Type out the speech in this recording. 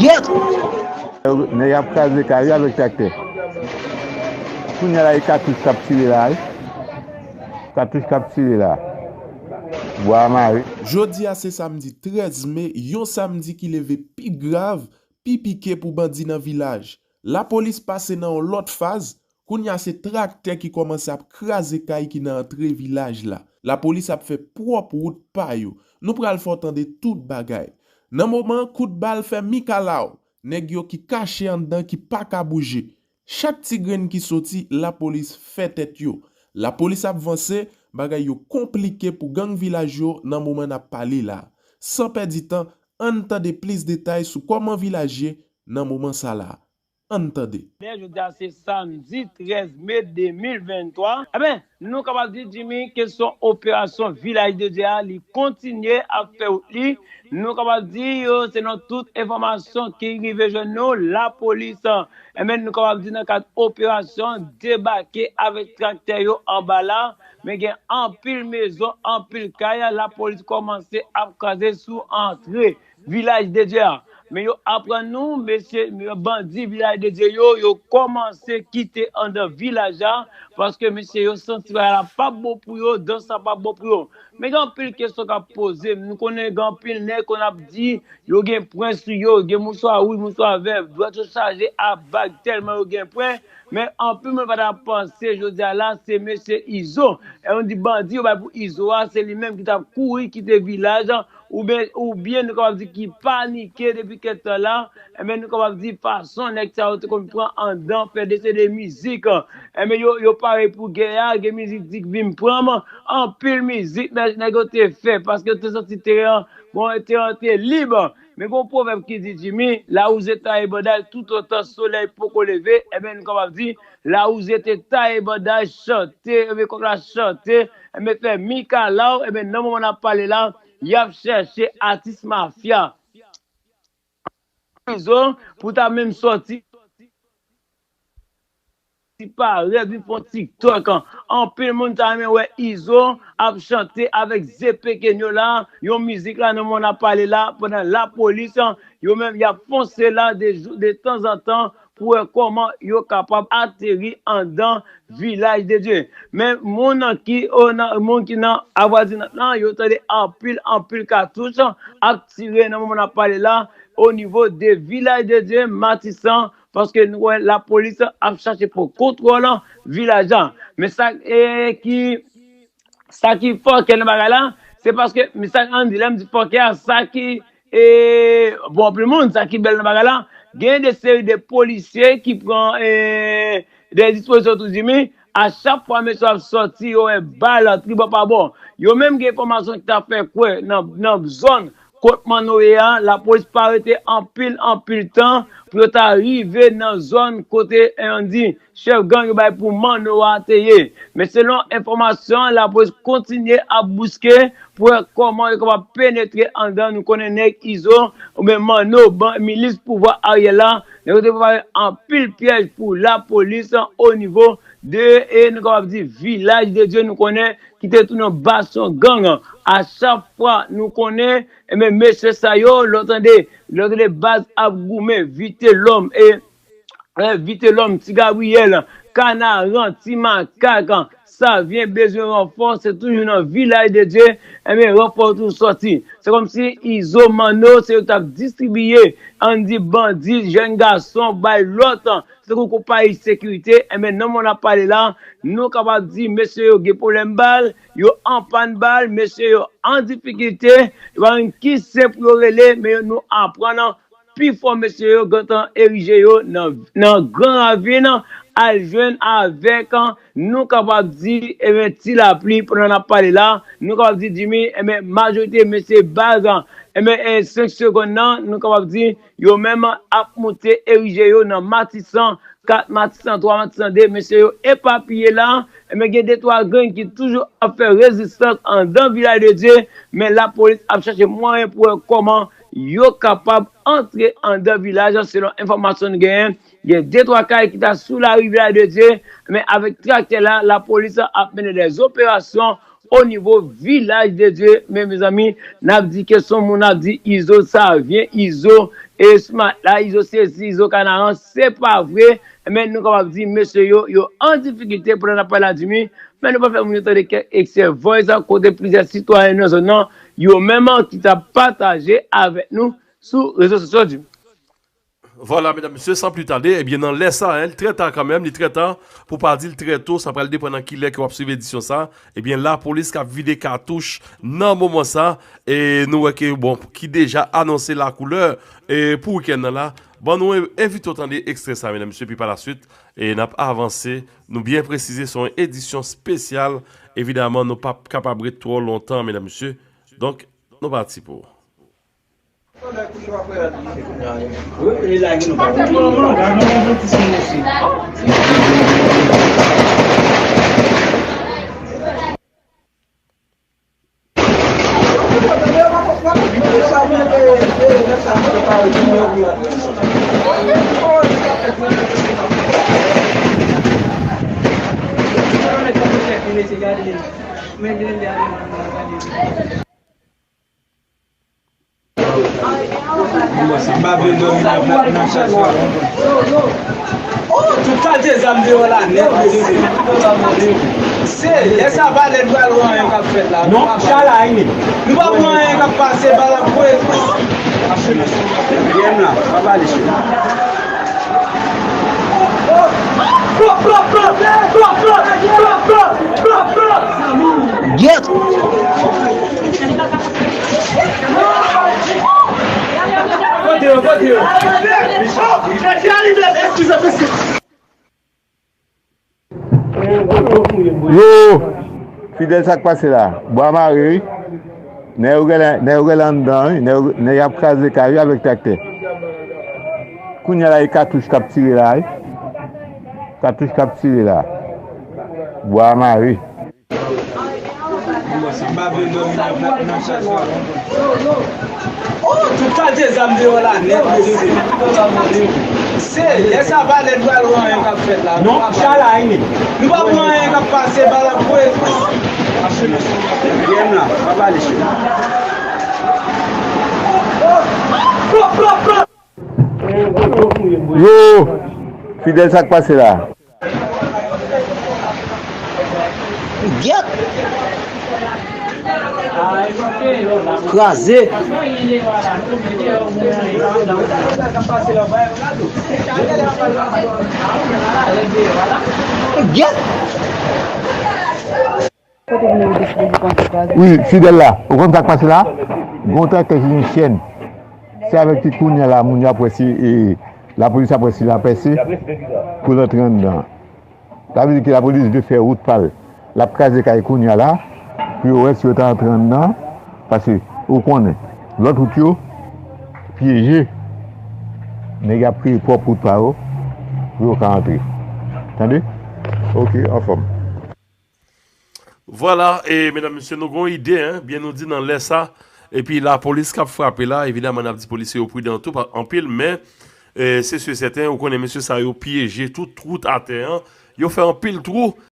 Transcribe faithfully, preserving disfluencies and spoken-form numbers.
Gyèt! Nèg ap kraze kay wi avèk traktè. Kounye a la, e katouch k ap tire la wi. Katouch k ap tire la. Bwa mare. Jodi a se samdi trèz me, yon samdi ki leve pi grav, pi pike pou bandi nan vilaj. Lapolis pase nan yon lòt faz, kounye a se traktè ki kòmanse ap kraze kay ki nan antre vilaj la. Lapolis ap fè pwòp wout pa yo. Nou pral fè w tande tout bagay. Nan moman, kout bal fè mikalaw. Nèg yo ki kache anndan ki pa ka bouje. Chak ti grenn ki soti, lapolis fè tèt yo. Lapolis ap vanse, bagay yo konplike pou gang vilaj yo nan moman n ap pale la. San pèdi tan, ann tande plis detay sou kòman vilaj ye nan moman sa la. Ann tande. Jodi a se samdi trèz me de mil venntwa. Enben, nou kapab di, Jimmy, kesyon operasyon Vilaj de Dye a, li kontinye ap fè wout li. Nou kapab di, yo, selon tout enfòmasyon ki rive jwenn nou, lapolis, enben, nou kapab di nan kad operasyon, debake avèk traktè yo anba la. Men gen anpil mezon, anpil kay, lapolis kòmanse ap kraze sou antre Vilaj de Dye a. Men yo aprann nou, mesye, bandi Vilaj de Dye yo, yo kòmanse kite anndan vilaj la, paske mesye yo santi bagay la p ap bon pou yo, dans la p ap bon pou yo. Men gen anpil kesyon k ap poze. Nou konnen gen anpil nèg konn ap di, yo gen pwen sou yo, gen mouswa wouj, mouswa vè, dwèt yo chaje a bag tèlman yo gen pwen. Men anpil moun pa ta panse jodi a la, se mesye Izo. E nou di bandi yo bay pou Izo a, se li menm ki t ap kouri kite vilaj, oubyen, oubyen nou kapab di ki panike depi kèk tan la, enben, nou kapab di fason nèg sa yo te konn pran anndan, fè desede mizik, enben, yo, yo pare pou gè a, gen mizik di k vin pran m, anpil mizik nèg, nèg yo te fè, paske yo te santi teren an, bon, teren an te lib. Men gen yon pwovèb ki di, Jimmy, la wouze taye bandaj toutotan solèy poko leve, enben, nou kapab di, la wouze te taye bandaj, chante, enben, kòk la chante, enben, fè mikalaw, enben, nan moman n ap pale la, y ap chèche atis mafya. Izo pou ta menm sòti, ti parèt, vin fè yon TikTok. Anpil moun ta renmen wè Izo ap chante avèk Zepe Kenyo la, yon mizik la nan moman n ap pale la, pandan lapolis, yo menm, y ap fonse la de jou, de tanzantan pou wè kòman yo kapab ateri anndan Vilaj de Dye. Men moun ki, o, nan, moun ki nan avwazinaj lan, yo tande anpil, anpil katouch ap tire nan moman n ap pale la, o nivo de Vilaj de Dye, Matisan, paske nou wè lapolis ap chache pran kontwòl vilaj la. Men sa, e, ki, sa ki fòkè nan bagay la, se paske, men sa ann di, lè m di fòkè a, sa ki, e, bon, anpil moun, sa ki bèl nan bagay la, gen de seri de polisye ki pran, e, de dispozisyon tou di, men a chak fwa mesye ap sòti, yo wè bal tribò pa bò. Yo menm gen enfòmasyon ki ta fè kwè nan, nan zòn kot Manno ye a, lapolis pa rete anpil, anpil tan pou yo ta rive nan zòn kote, e, ann di, chèf gang yo bay pou Manno a te ye. Men selon enfòmasyon, lapolis kontinye ap bouske pou wè kòman yo kapab penetre anndan. Nou konnen nèg Izo, oubyen Manno, ban, milis pouvwa Ariel la, nèg yo te prepare anpil pyèj pou lapolis o nivo de, e nou kapab di, Vilaj de Dye, nou konnen, ki te tounen yon basyon gang. A chak fwa nou konnen, enben, mesye sa yo, lè w tande, lè w tande baz ap goumen, Vitelòm, e, e, Vitelòm, Ti Gabriyèl, Kanaran, Ti Makak, Savyen bezwen ranfò, se toujou nan Vilaj de Dye, enben, ranfò yo toujou sòti. Se kòmsi Izo, Manno, se yo t ap distribiye, ann di, bandi, jèn gason, bay lòt, tankou konpayi sekirite, enben, nan moman n ap pale la, nou kapab di, mesye yo gen pwoblèm bal, yo anpàn bal, mesye yo an difikilte, yo pa konn ki sen pou yo rele, men nou aprann pifò mesye yo gentan erije yo nan, nan Gran Ravin, al jwenn avèk, nou kapab di, enben, Ti Lapli, pandan n ap pale la, nou kapab di, Jimmy, enben, majorite mesye baz, enben, e, senk segonn nan, nou kapab di, yo menm ap moute erije yo nan Matisan kat, Matisan twa, Matisan de, mesye yo epapiye la, enben, gen de twa gang ki toujou ap fè rezistans anndan Vilaj de Dye, men lapolis ap chache mwayen pou wè kòman yo kapab antre anndan vilaj la, selon enfòmasyon n genyen, Gen de twa kay ki ta sou larivyè de Dye, men avèk traktè la, lapolis ap mennen dè operasyon o nivo vilaj de Dye. Men mezanmi, n ap di ke son moun ap di Izo Savyen, Izo e Smat la, Izo sesi, Izo Kanaran, se pa vre. Men nou kapab di mesye yo, yo an difikilte pandan n ap pale a Jimmy. Men nou pa fè moun yo tande kèk eksè voice kote plizyè sitwayen nan zòn nan, yo menm ki t ap pataje avèk nou sou rezo sosyo Jimmy. Vwala, medam, mesye, san pli tade, ebyen, nan lè sa, en, li trè ta kanmenm, li trè ta, pou pa di l trè to, sa pral depann nan kilè ke w ap swiv edisyon sa, ebyen, lapolis k ap vide katouch nan moman sa, e nou wè ke, bon, ki deja anonse lakoulè, e pou wikenn nan la, ban nou en- envite w tande ekstrè sa, medam, mesye, pi pa la swit, e n ap avanse, nou byen presize, se yon edisyon espesyal, evidaman, nou p ap kapab ret twò lontan, medam, mesye, donk, nou pati pou. M pa vle dòmi nan chaj la. Oh, tout kalite zam deyò la nèt, mesye. Se lè sa valè dwal wè anyen k ap fèt la. Non, chalay li. Nou pa wè anyen k ap pase, bal ap voye. Rèm la, pa pale chè. Gyèt! Yo! Fidèl, sa k pase la? Bwa mare wi. Nèg yo genlè nèg yo genlè anndan wi. Nèg yo nèg y ap kraze kay wi avèk traktè. Kounye a la e katouch k ap tire la wi. Katouch k ap tire la. Bwa mare. Oh, tout kalite zam deyò la nèt, mesye. Se lè sa valè dwal wè anyen k ap fèt la. Non, chalay li. Nou pa wè anyen k ap pase, bal ap voye. Rèm la, pa pale chè. Yo! Fidèl, sa k pase la? Gyèt! Kraze! Gyèt! Wi, Fidèl la, ou konn sa k pase la? Gen yon traktè ki gen chèn. Se avèk li kounye a la, moun yo ap wè si e, lapolis ap wè si l a pèse pou l antre anndan. Sa vle di ke lapolis dwe fè wout pa l. L ap kraze kay kounye a la pou yo wè si yo ta antre anndan. Paske, ou konnen, lòt wout yo pyeje. Nèg yo ap kreye pwòp wout pa yo pou yo ka antre. Tande? Ok, anfòm. Vwala, e medam mesye, nou gon ide, en, byen nou di nan lè sa, epi lapolis k ap frape la, evidaman n ap di polisye yo pridan tou, pa anpil, men e, se si e sèten, ou konnen mesye sa yo pyeje tout wout atè an, yo fè anpil twou,